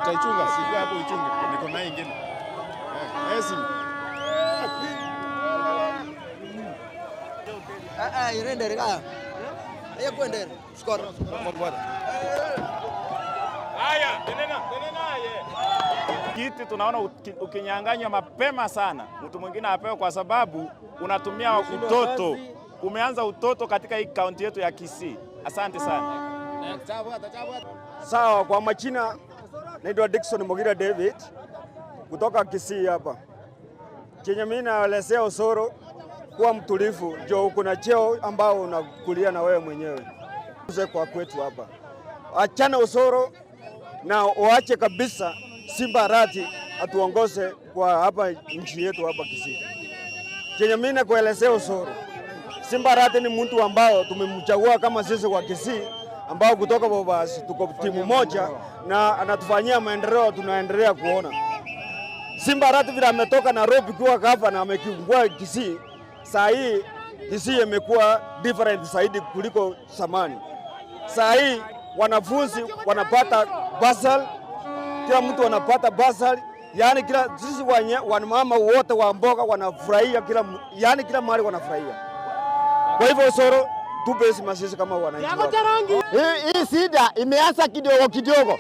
Utaichunga, siku hapo uchunge. Niko na ingine. Esi. Ah ah, irendere ka. Ayo kwendere. Score. Haya, tenena, tenena ye. Kiti tunaona ukinyang'anywa mapema sana, mtu mwingine apewe kwa sababu unatumia utoto. Umeanza utoto katika hii kaunti yetu ya Kisii. Asante sana. Sawa, kwa majina naitwa Dickson Mugira David kutoka Kisii hapa. Chenye mimi naelezea Osoro kuwa mtulivu, ndio kuna cheo ambao unakulia na wewe mwenyewe. Kwa kwetu hapa. Achana Osoro na uache kabisa Simba Arati atuongoze kwa hapa nchi yetu hapa Kisii. Chenye mimi nakuelezea Osoro, Simba Arati ni mtu ambao tumemchagua kama sisi wa Kisii ambao kutoka Bobasi tuko timu moja na anatufanyia maendeleo, tunaendelea kuona. Simba Arati vile ametoka Nairobi kuwa gavana amekingua Kisii, saa hii Kisii imekuwa different zaidi kuliko zamani. Saa hii wanafunzi wanapata basal, kila mtu anapata basal, yani kila sisi wanamama wote wa mboga wanafurahia kila, yani kila mahali wanafurahia. Kwa hivyo Osoro tupe heshima sisi kama wananchi. Hii shida imeanza kidogo kidogo.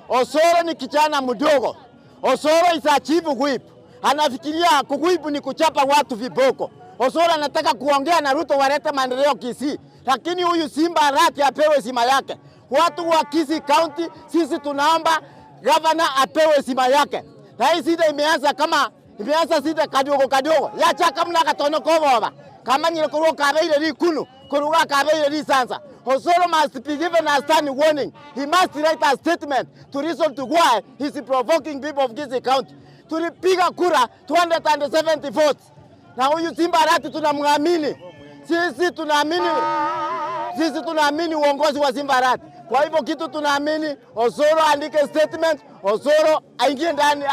Osoro ni kijana mdogo. Osoro is a chief whip. Anafikiria kuwhip ni kuchapa watu viboko. Osoro anataka kuongea na Ruto walete maendeleo Kisii, lakini huyu Simba Arati apewe heshima yake. Watu wa Kisii County sisi tunaomba gavana apewe heshima yake. Na hii shida imeanza kama imeanza shida kadogo kadogo. Yacha kamna katono koboba. Kama nyile kuruka kabeile likunu, kuruka kabeile lisansa. Osoro must be given a stern warning. He must write a statement to reason to why he's provoking people of Kisii County. Tulipiga kura 270 votes. Na huyu Simba Arati tunamwamini. Sisi tunaamini. Sisi tunaamini uongozi wa Simba Arati. Kwa hivyo kitu tunaamini Osoro andike statement, Osoro aingie ndani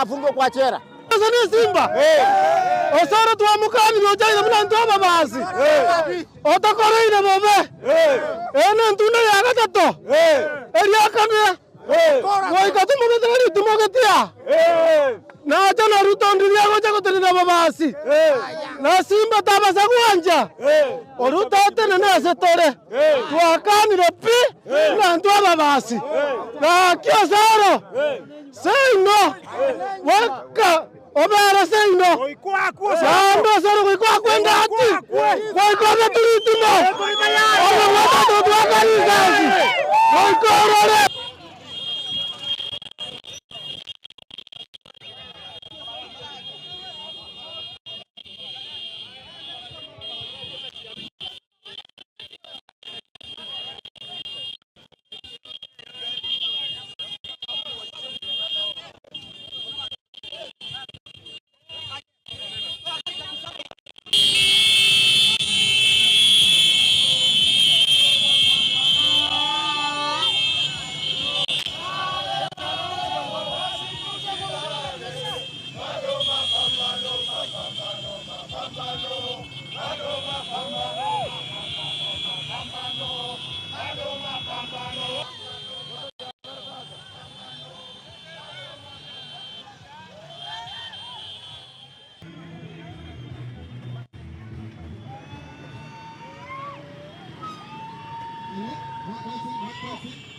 afungwe kwa chera. Ni Simba. Osoro tuamukani byojaire muna ntoma basi. Otokoreine bobe. Ene ntunda ya gatatu. Eria kane. Goika tumugete tumugetia. Na acha na Ruto ndiria gocha gotenena babasi. Na Simba tabasa gwanja. Oruto atenene ase tore. Twakanire pi na ntwa babasi. Na Osoro. Say no. Weka obere say no. Sando Osoro goikwa kwenda ati. Goikwa beturitimo. Obo watatu twakarisasi. Goikwa orore. What